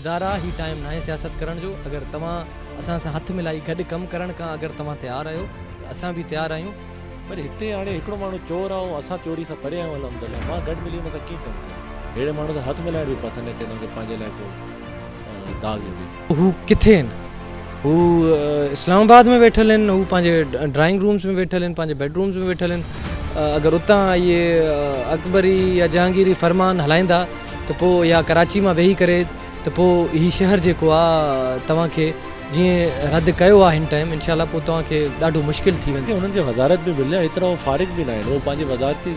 خدارا هي ٽائيم ناهي سياست ڪرڻ جو اگر توهان اسان سان هٿ ملائي گڏ ڪم ڪرڻ کان اگر توهان تيار آهيو ته اسان به تيار آهيون. پر هتي هاڻي هڪڙو ماڻهو چور آ ۽ اسان چوري سان پري آهيون الحمدلله مان گڏ ملي ان سان ڪيئن ڪم ڪيان. اهڙي ماڻهو سان هٿ ملائڻ به پسند نه ڪندم جو پنهنجي لاء ڪو داغ لڳي. هو ڪٿي آهن؟ هو اسلام آباد ۾ ويٺل آهن، هو پنهنجي ڊرائنگ رومز ۾ ويٺل آهن، پنهنجي بيڊ رومز ۾ ويٺل آهن. اگر اتان اهي اڪبري يا جهانگيري فرمان هلائيندا ته پوء يا ڪراچي مان ويهي ڪري ته پوء هي شهر جيڪو آ توهان کي جيئن رد ڪيو آ هن ٽائيم انشاء الله پوء توهان کي ڏاڍو مشڪل ٿي ويندو. انهن کي وزارت به ملي آ ايترا هو فارغ به ناهن هو پنهنجي وزارتي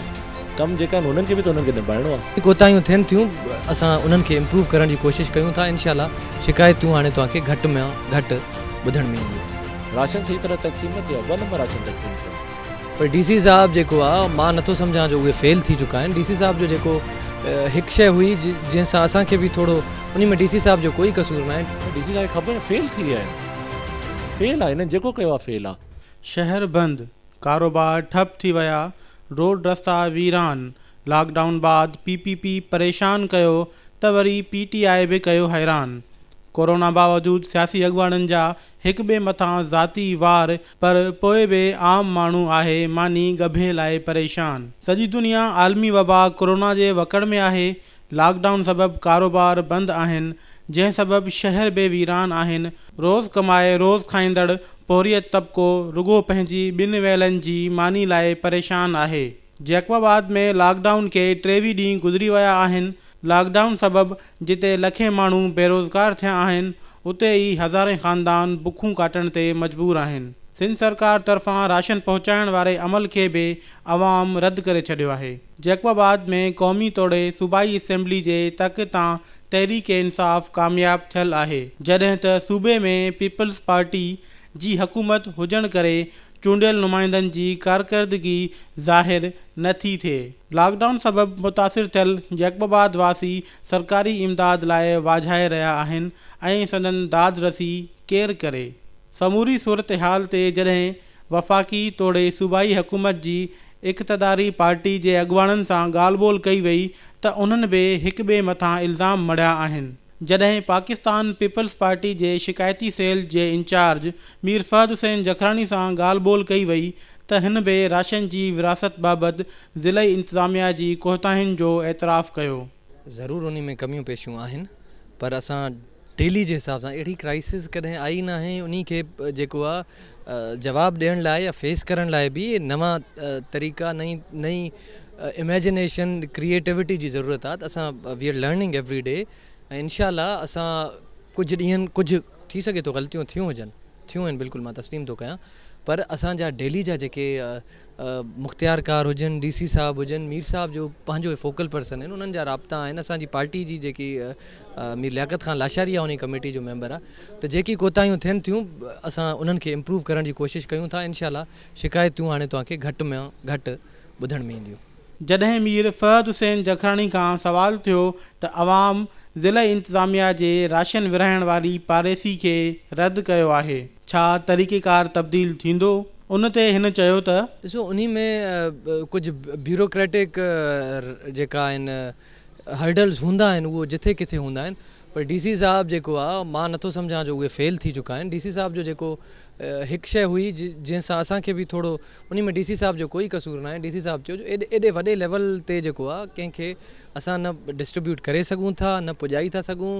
ڪم جيڪا آهن انهن کي به ته انهن کي نڀائڻو آ. ڪوتاهيون ٿين ٿيون اسان انهن کي امپروو ڪرڻ جي ڪوشش ڪيون ٿا انشاء الله شڪايتون هاڻي توهان کي گهٽ مان گهٽ ٻڌڻ ۾ اينديون. راشن صحيح طرح تقسيم نه ٿيو آ ٻه نمبر راشن تقسيم ٿيو آ. پر ڊي سي صاحب جيڪو آ مان نٿو سمجهان جو اهي فيل ٿي چڪا آهن ڊي سي صاحب جو جيڪو هڪ شيء هئي جنهن سان اسان کي به ٿورو انهي ۾ ڊي سي صاحب جو ڪوئي قصور ناهي. ڊي سي صاحب کي خبر فيل ٿي ويا آهن فيل آ هنن جيڪو ڪيو آ فيل آ. شهر بند، ڪاروبار ٺپ ٿي ويا، روڊ رستا ويران، لاڪ ڊائون بعد پي پي پي پريشان ڪيو ته وري پي ٽي آء به ڪيو حيران، ڪورونا باوجود سياسي اڳواڻن جا هڪ ٻئي مٿان ذاتي وار پر پوء به عام ماڻهو آهي ماني ڳڀي لاء پريشان. سڄي دنيا عالمي وبا ڪورونا جي وڪڙ ۾ آهي، لاڪ ڊائون سبب ڪاروبار بند آهن، جنهن سبب شهر به ويران آهن، روز ڪمائي روز کائيندڙ پورهيت طبقو رڳو پنهنجي ٻن ويلن جي ماني لاء پريشان آهي. جيڪب آباد ۾ لاڪ ڊائون کي 23 ڏينهن گذري ويا آهن، لاڪ ڊائون سبب جتي لکين ماڻهو بيروزگار ٿيا آهن، اتي ئي هزارين خاندان بکون ڪاٽڻ تي مجبور آهن. سنڌ سرڪار طرفان راشن پهچائڻ واري عمل کي به عوام رد ڪري ڇڏيو آهي. جيڪب آباد ۾ قومي توڙي صوبائي اسيمبلي جي تڪ تان تحريڪ انصاف ڪامياب ٿيل آهي، جڏهن ته صوبي ۾ پيپلز پارٽي جي حڪومت هجڻ ڪري چونڊيل نمائندن جي ڪارڪردگي ظاهر نه ٿي ٿئي. لاڪ ڊائون سبب متاثر ٿيل جيڪب آباد واسي سرڪاري امداد لاء واجهائي رهيا آهن ۽ سندن داد رسي ڪير ڪري؟ سموري صورتحال تي جڏهن وفاقي توڙي صوبائي حڪومت جي اقتداري پارٽي جي اڳواڻن سان ڳالهه ٻولهه ڪئي وئي ته انهن به هڪ ٻئي مٿان الزام مڙهيا آهن. جڏهن پاڪستان پيپلز پارٽي جي شڪايتي سيل جي انچارج مير فهد حسين جکراڻي سان ڳالهه ٻولهه ڪئي وئي ته هن به راشن جي ورهاست بابت ضلعي انتظاميا جي ڪوتاهين جو اعتراف ڪيو. ضرور انهي ۾ ڪميون پيشيون آهن پر اسان ڊيلي جي حساب سان اهڙي ڪرائسز ڪڏهن آئي ناهي انهي کي جيڪو آ جواب ڏيڻ لاء يا فيس ڪرڻ لاء به نوان طريقا نئين نئين اميجنيشن ڪريئيٽوٽي جي ضرورت آ ته اسان we are learning every day ۽ انشاء الله اسان ڪجهه ڏينهن ڪجهه ٿي سگهي ٿو غلطيون ٿيون هجن ٿيون آهن بلڪل مان تسليم ٿو ڪيان پر اسان جا ڊيلي جا جيڪي مختيار ڪار هجن ڊي سي صاحب هجن مير صاحب جو پنهنجو فوڪل پرسن آهن انهن جا رابطا آهن اسان جي پارٽي جي جيڪي مير لياقت خان لاشاري آهي انهي ڪميٽي جو ميمبر آهي ته جيڪي ڪوتاهيون ٿين ٿيون اسان انهن کي امپروو ڪرڻ جي ڪوشش ڪيون ٿا انشاء الله شڪايتون هاڻي توهان کي گهٽ ۾ گهٽ ٻڌڻ ۾ اينديون. جڏهن مير فهد حسين جکراڻي کان سوال ٿيو ته عوام ضلعي انتظاميا جي راشن ورهائڻ واري پاليسي کي رد ڪيو آهي، ڇا طريقيڪار تبديل ٿيندو؟ ان تي هن چيو ته. ڏسو انهي ۾ ڪجهه بيوروڪريٽڪ جيڪا آهن هرڊلز هوندا آهن اهو جٿي ڪٿي هوندا آهن پر ڊي سي صاحب جيڪو آ مان نٿو سمجهان جو اهي فيل ٿي چڪا آهن ڊي سي صاحب جو جيڪو هڪ شيء هئي جنهن سان اسان کي به ٿورو انهي ۾ ڊي سي صاحب جو ڪوئي قصور ناهي ڊي سي صاحب چيو جو ايڏي وڏي ليول تي جيڪو آ ڪنهن کي اسان نه ڊسٽريبيوٽ ڪري سگهون ٿا نه پڄائي ٿا سگهون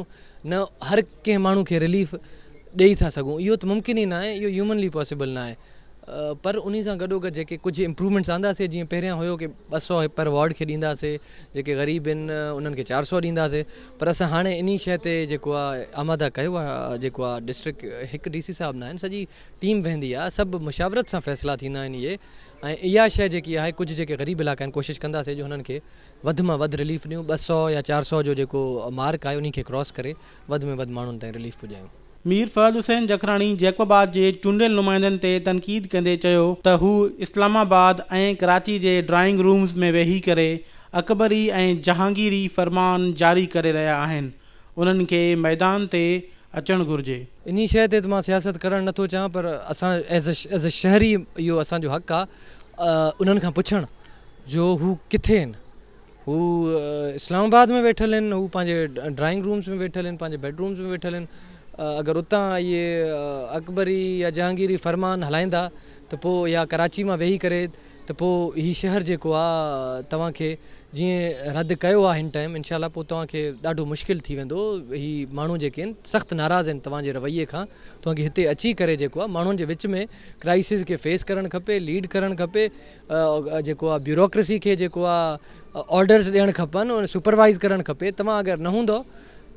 نه هر ڪنهن ماڻهو کي رليف ڏئي ٿا سگهون اهو ته ممڪن ئي ناهي اهو هيومنلي پاسيبل ناهي پر انهي سان گڏو گڏ جيڪي ڪجهه امپروومينٽس آنداسي جيئن پهريان هيو ڪي 200 پر وارڊ کي ڏينداسي جيڪي غريب آهن انهن کي 400 ڏينداسي پر اسان هاڻي انهي شيء تي جيڪو آ آماده ڪيو آ جيڪو آ ڊسٽرڪٽ هڪ ڊي سي صاحب ناهن سڄي ٽيم ويهندي آ سڀ مشاورت سان فيصلا ٿيندا آهن اهي ۽ اها شيء جيڪي آهي ڪجهه جيڪي غريب علائقا آهن ڪوشش ڪنداسي جو هنن کي وڌ مان وڌ رليف ڏيون 200 يا 400 جو جيڪو مارڪ آهي انهي کي ڪراس ڪري وڌ ۾ وڌ ماڻهن تائين رليف پڄايون. مير فهد حسين جکراڻي جيڪب آباد جي چونڊيل نمائندن تي تنقيد ڪندي چيو ته هو اسلام آباد ۽ ڪراچي جي ڊرائنگ رومز ۾ ويهي ڪري اڪبري ۽ جهانگيري فرمان جاري ڪري رهيا آهن انهن کي ميدان تي اچڻ گهرجي. انهي شيء تي ته مان سياست ڪرڻ نه ٿو چاهيان پر اسان ايز اي شهري اهو اسان جو حق آ انهن کان پڇڻ جو هو ڪٿي آهن. هو اسلام آباد ۾ ويٺل آهن، هو پنهنجي ڊرائنگ رومز ۾ ويٺل آهن، پنهنجي بيڊ رومز ۾ ويٺل آهن. اگر اتان اهي اڪبري يا جهانگيري فرمان هلائيندا ته پوء يا ڪراچي مان ويهي ڪري ته پوء هي شهر جيڪو آ توهان کي جيئن رد ڪيو آ هن ٽائيم انشاء الله پوء توهان کي ڏاڍو مشڪل ٿي ويندو. هي ماڻهو جيڪي آهن سخت ناراض آهن توهان جي رويي کان. توهان کي هتي اچي ڪري جيڪو آ ماڻهن جي وچ ۾ ڪرائسز کي فيس ڪرڻ کپي، ليڊ ڪرڻ کپي، جيڪو آ بيوروڪريسي کي جيڪو آ آرڊرز ڏيڻ کپن ان سپروائز ڪرڻ کپي. توهان اگر نه هوندؤ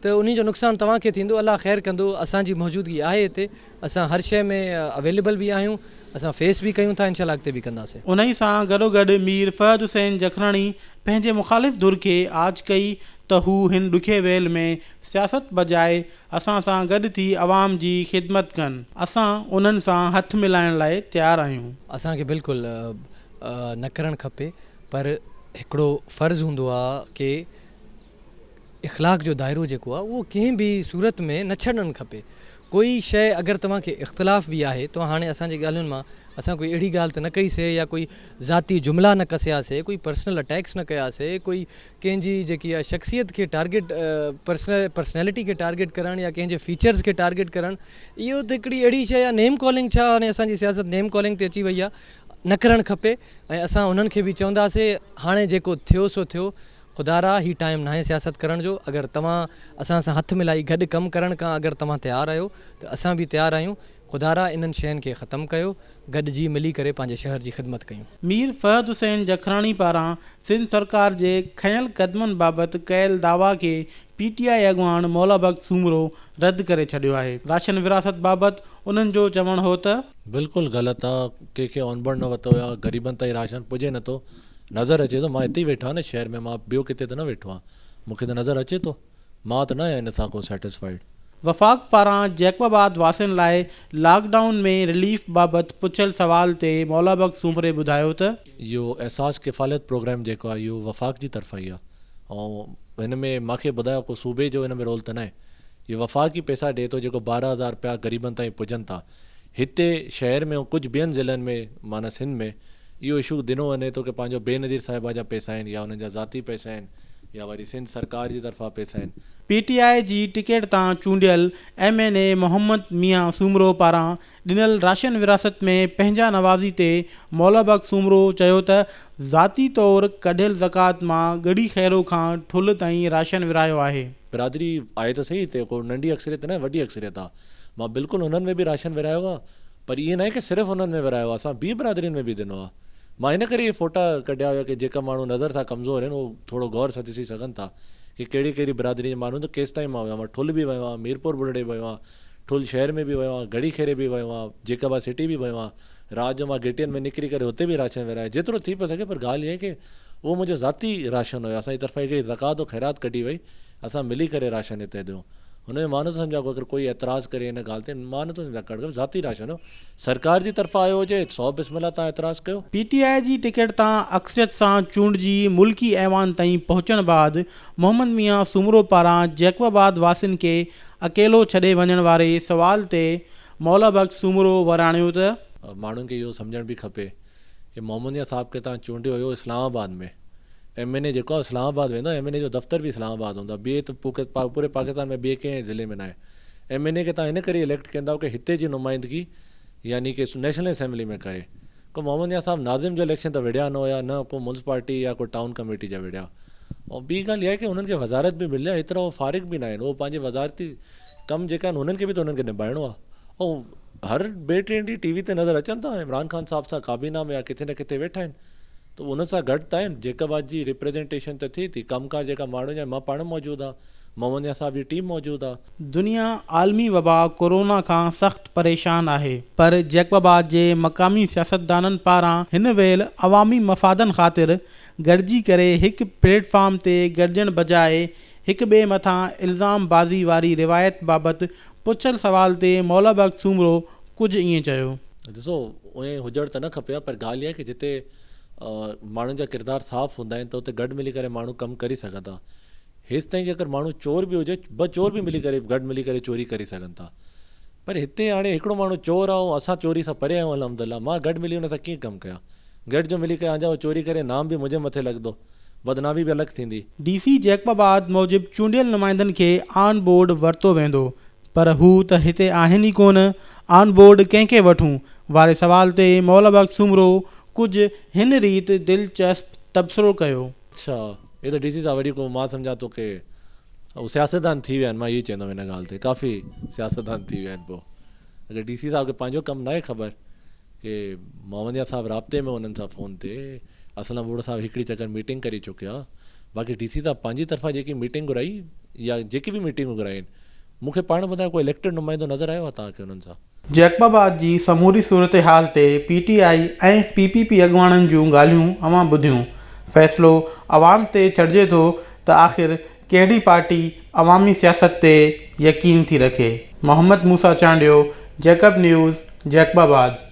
ته انهي جو نقصان توهان کي ٿيندو. الله خير ڪندو. اسان جي موجودگي آهي هتي، اسان هر شئي ۾ اويليبل به آهيون، اسان فيس به ڪيون ٿا انشاء الله اڳتي به ڪنداسين. انهي سان گڏوگڏ مير فهد حسين جکراڻي پنهنجي مخالف ڌر کي آڇ ڪئي ته هو هن ڏکي ويل ۾ سياست بجاء اسان سان گڏ ٿي عوام جي خدمت ڪن، اسان انهن سان هٿ ملائڻ لاء تيار آهيون. اسان کي بلڪل نه ڪرڻ کپي پر هڪڙو فرض هوندو آ ڪي اخلاق جو دائرو جيڪو آ اهو ڪنهن به صورت ۾ نه ڇڏڻ کپي. ڪوئي شيء اگر توهان کي اختلاف به آهي توهان هاڻي اسان جي ڳالهين مان اسان ڪوئي اهڙي ڳالهه ته نه ڪئي سي يا ڪوئي ذاتي جملا نه ڪسيا سي ڪوئي پرسنل اٽيڪس نه ڪيا سي ڪوئي ڪنهن جي جيڪي آ شخصيت کي ٽارگيٽ پرسنالٽي کي ٽارگيٽ ڪرڻ يا ڪنهن جي فيچرز کي ٽارگيٽ ڪرڻ اهو ته هڪڙي اهڙي شيء آ نيم ڪالنگ ڇا هاڻي اسان جي سياست نيم ڪالنگ تي اچي وئي آ نه ڪرڻ کپي ۽ اسان انهن کي به چونداسي هاڻي جيڪو ٿيو سو ٿيو خدارا هي ٽائيم ناهي سياست ڪرڻ جو اگر توهان اسان سان هٿ ملائي گڏ ڪم ڪرڻ کان اگر توهان تيار آهيو ته اسان به تيار آهيون خدارا انهن شين کي ختم ڪيو گڏجي ملي ڪري پنهنجي شهر جي خدمت ڪيون. مير فهد حسين جکراڻي پاران سنڌ سرڪار جي کنيل قدمن بابت ڪيل دعويٰ کي پي ٽي آء اڳواڻ مولا بخش سومرو رد ڪري ڇڏيو آهي. راشن ورهاست بابت انهن جو چوڻ هو ته. بلڪل غلط آ ڪنهن کي آن بورڊ نه ورتو ويو آ غريبن تائين راشن پڄي نٿو نظر اچي ٿو مان هتي ئي ويٺو آهيان نه شهر ۾ مان ٻيو ڪٿي ته نه ويٺو آهيان مون کي ته نظر اچي ٿو مان ته نه آهيان ان سان ڪو سيٽسفائيڊ. وفاق پاران جيڪب آباد واسين لاء لاڪ ڊائون ۾ رليف بابت پڇيل سوال تي مولا بخش سومري ٻڌايو ته. اهو احساس ڪفالت پروگرام جيڪو آهي اهو وفاق جي طرفان ئي آهي ۽ هن ۾ مان کي ٻڌايو ڪو صوبي جو هن ۾ رول ته ناهي اهو وفاق ئي پئسا ڏئي ٿو جيڪو 12 هزار رپيا غريبن تائين پڄن ٿا هتي شهر ۾ ۽ ڪجهه ٻين ضلعن ۾ معنيٰ سنڌ ۾ اهو اشو ڏنو وڃي ٿو ڪه پنهنجو بينظير صاحبه جا پئسا آهن يا انهن جا ذاتي پئسا آهن يا وري سنڌ سرڪار جي طرفان پئسا آهن. پي ٽي آء جي ٽڪيٽ تان چونڊيل M N A Muhammad Mian Soomro پاران ڏنل راشن ورهاست ۾ پنهنجا نوازي تي مولا بخش سومرو چيو ته ذاتي طور ڪڍيل زڪوات مان ڳڙهي خيرو کان ٺلهه تائين راشن ورهايو آهي. برادري آهي ته سهي هتي ڪو ننڍي اڪثريت ناهي وڏي اڪثريت آهي مان بلڪل انهن ۾ به راشن ورهايو آهي پر ائين ناهي ڪه صرف انهن ۾ ورهايو آهي اسان ٻي برادرين ۾ به ڏنو آهي مان ان ڪري اهي فوٽا ڪڍيا هيا ڪه جيڪا ماڻهو نظر سان ڪمزور آهن اهو ٿورو غور سان ڏسي سگهن ٿا ڪه ڪهڙي ڪهڙي برادري جا ماڻهو ته ڪيستائين مان ويو آهيان مان ٺل به ويو آهيان ميرپور بلڙي به ويو آهيان ٺل شهر ۾ به ويو آهيان گڙي خيري به ويو آهيان جيڪب آباد سٽي به ويو آهيان رات جو مان گهٽين ۾ نڪري ڪري هتي به راشن ورهايو جيترو ٿي پيو سگهي پر ڳالهه اها آهي ڪه اهو منهنجو ذاتي راشن هيو اسان جي طرفان هڪڙي زڪوات و خيرات ڪڍي وئي اسان ملي ڪري راشن هتي ڏيون هن ۾ مان نٿو سمجهان ڪو اگر ڪوئي اعتراض ڪري ان ڳالهه تي مان نٿو سمجهان ڪرڻ کپي ذاتي راشن هو سرڪار جي طرفان آيو هجي سو بسم الله تان اعتراض ڪيو. پي ٽي آء جي ٽڪيٽ تان اڪثريت سان چونڊجي ملڪي ايوان تائين پهچڻ بعد محمد ميان سومرو پاران جيڪب آباد واسين کي اڪيلو ڇڏي وڃڻ واري سوال تي مولا بخش سومرو وراڻيو ته. ماڻهن کي اهو سمجهڻ به کپي ڪي محمد ميان صاحب کي تان چونڊيو هيو اسلام آباد ۾ ايم اين اي جيڪو آهي اسلام آباد ويندو آهي ايم اين اي جو دفتر به اسلام آباد هوندو آهي ٻئي ته پوري پاڪستان ۾ ٻئي ڪنهن ضلعي ۾ ناهي ايم اين اي کي تان ان ڪري اليڪٽ ڪندا آهيو ڪي هتي جي نمائندگي يعني ڪي نيشنل اسيمبلي ۾ ڪري ڪو محمد نياز صاحب ناظم جو اليڪشن ته وڙهيا نه هيا نه ڪو مونسپالٽي يا ڪو ٽائون ڪميٽي جا وڙهيا ۽ ٻي ڳالهه اها آهي ڪي انهن کي وزارت به ملي آهي ايترا هو فارغ به ناهن هو پنهنجي وزارتي ڪم جيڪا آهن انهن کي به ته انهن کي نڀائڻو آهي ۽ هر ٻئي ٽئين ڏينهن ٽي وي تي نظر اچن ٿا عمران خان صاحب سان ڪابينا ۾ يا ڪٿي نه ڪٿي ويٺا آهن ته انهن سان گڏ ته آهن، جيڪب آباد جي ريپريزينٽيشن ته ٿئي ٿي، ڪم ڪار جيڪا ماڻهن جا مان پاڻ موجود آهيان، محمد نياز صاحب جي ٽيم موجود آهي. دنيا عالمي وبا ڪورونا کان سخت پريشان آهي پر جيڪب آباد جي مقامي سياستدانن پاران هن ويل عوامي مفادن خاطر گڏجي ڪري هڪ پليٽ فارم تي گڏجڻ بجاء هڪ ٻئي مٿان الزام بازي واري روايت بابت پڇيل سوال تي مولا بخش سومرو ڪجهه ائين چيو. ڏسو ائين هجڻ ته نه کپي ها پر ڳالهه اها آهي ڪه جتي ماڻهن جا ڪردار صاف هوندا آهن ته اتي گڏ ملي ڪري ماڻهو ڪم ڪري سگهن ٿا هيستائين ڪه اگر ماڻهو چور به هجي ٻه چور به ملي ڪري گڏ ملي ڪري چوري ڪري سگهن ٿا پر هتي هاڻي هڪڙو ماڻهو چور آهي ۽ اسان چوري سان پري آهيون الحمدلله مان گڏ ملي ان سان ڪيئن ڪم ڪيان گڏ جو ملي ڪيان جا هو چوري ڪري نام به منهنجي مٿي لڳندو. بدنامي به الڳ ٿيندي. ڊي سي جيڪب آباد موجب چونڊيل نمائندن کي آن بورڊ ورتو ويندو پر هو ته هتي آهن ئي ڪونه، آن بورڊ ڪنهن کي وٺون واري سوال تي مولا بخش سومرو ڪجهه هن ريت دلچسپ تبصرو ڪيو. اڇا هي ته ڊي سي صاحب وري ڪو مان سمجهان ٿو ڪي هو سياستدان ٿي ويا آهن مان اهو ئي چوندم هن ڳالهه تي ڪافي سياستدان ٿي ويا آهن پوء اگر ڊي سي صاحب کي پنهنجو ڪم ناهي خبر ڪي محمد يار صاحب رابطي ۾ انهن سان فون تي اسلم ابڙو صاحب هڪڙي چڪر ميٽنگ ڪري چڪيا باقي ڊي سي صاحب پنهنجي طرفان جيڪي ميٽنگ گهرائي يا جيڪي به ميٽنگون گهرايون آهن مون کي پاڻ ٻڌايو ڪو اليڪٽيڊ نمائندو نظر آيو آهي توهان کي انهن سان. جيڪب آباد جي سموري صورتحال تي P T I ۽ P P P اڳواڻن جون ڳالهيون اوهان ٻڌيون، فيصلو عوام تي ڇڏجي ٿو ته آخر ڪهڙي پارٽي عوامي سياست تي يقين ٿي رکي؟ Muhammad Musa Chandio, Jacob news, Jacobabad.